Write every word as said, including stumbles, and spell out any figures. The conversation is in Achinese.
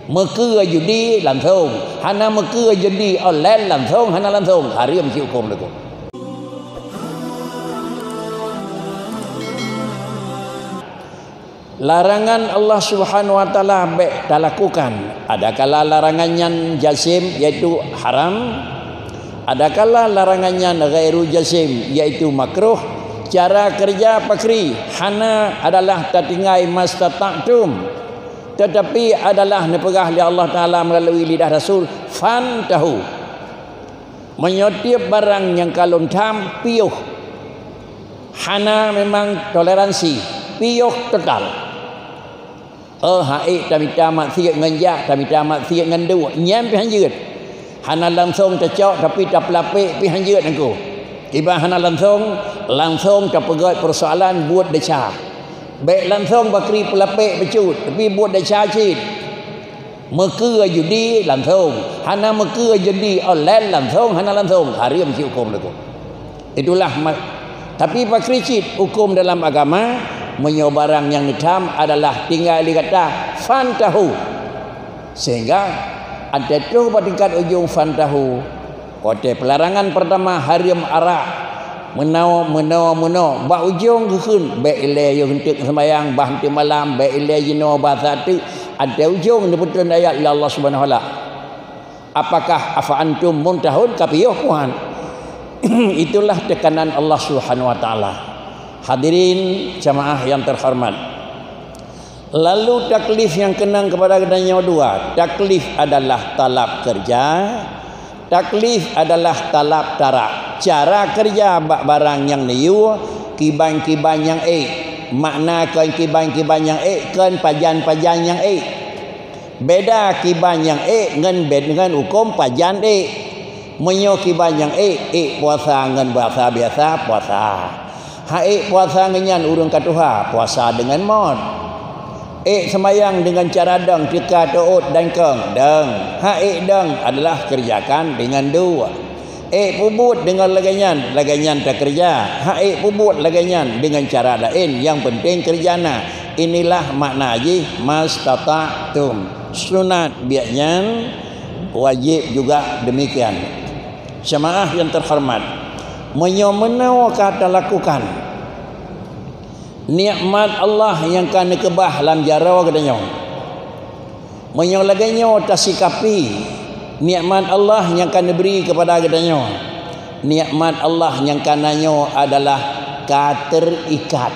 Meukeue judi langsong, hana meukeue judi online langsong, hana langsong, hareuem cit hukôm lakoe. Larangan Allah Subhanahu wa Taala bék talakukan. Adakala larangan nyan jazim, yaitu haram. Adakala larangan nyan ghairu jazim, yaitu makruh. Cara keureuja pakri hana adalah tatinggai mastata'tum, teutapi adalah neupeugah lé Allah Taala meulalu lidah Rasul, "Fantahu." Meunyoe tieb barang nyang ka lôn tham piôh, hana memang toleransi, piôh total. Oh, han ék tamita maksiet ngon jak, tamita maksiet ngon duek, nyan pih han jeuet. Hana langsong tacok, tapi tapeulapek pih han jeuet nangku. Kiban hana langsong, langsong tapeugét peusoalan buet desya. Bék langsong pakri peulapek bacut, tapi buet desya cit. Meukeue judi langsong, hana meukeue judi online langsong, hana langsong, hareuem cit hukôm lakoe. Itulah ma-, tapi pakri cit hukôm dalam agama, meunyoe barang nyang neutham adalah tinggai lé gata, fantahu. Sehingga, watée troh bak tingkat ujong fantahu, watée peularangan peurtama hareuem arak, meunoe, meunoe, meunoe, bak ujong geukheun, bék ilée yoh eunteuk seumayang, bah eunteuk malam, bék ilée jinoe, bah sateuk, watée ujong neupeutrön ayat lé Allah Subhanahu wa Taala. Apakah afa antum muntahun, ka piôh puhan? Itulah tekanan Allah Subhanahu wa Taala. Hadirin jamaah yang terhormat. Lalu taklif nyang keunong keupada geutanyoe dua. Taklif adalah talab keureuja. Taklif adalah talab tarak. Cara keureuja bak barang nyang neuyue, kiban-kiban nyang ék. Makna kon kiban-kiban nyang ék, kon pajan-pajan nyang ék. Beda kiban nyang ék ngon bed-, ngon hukôm pajan ék. Meunyoe kiban nyang ék, ék puasa ngon puasa biasa, puasa. Han ék puasa ngon nyan ureuëng ka tuha, puasa deungon mot. Ék seumayang deungon cara dong teuka teuôt dan kong, dong. Han ék dong adalah keureujakan deungon duek. Ék peubuet deungon lagée nyan, lagée nyan takeureuja. Han ék peubuet lagée nyan deungon cara laén, nyang peunteng keureuja na. Inilah makna jih mastata'tum. Sunat biet nyan, wajéb juga demikian. Jamaah yang terhormat, meunyoe meunoe ka talakukan, nikmat Allah nyang ka neukeubah lam jaroe geutanyoe. Meunyoe lagée nyoe tasikapi nikmat Allah nyang ka neubri keupada geutanyoe, nikmat Allah nyang ka na nyoe adalah ka teuikat.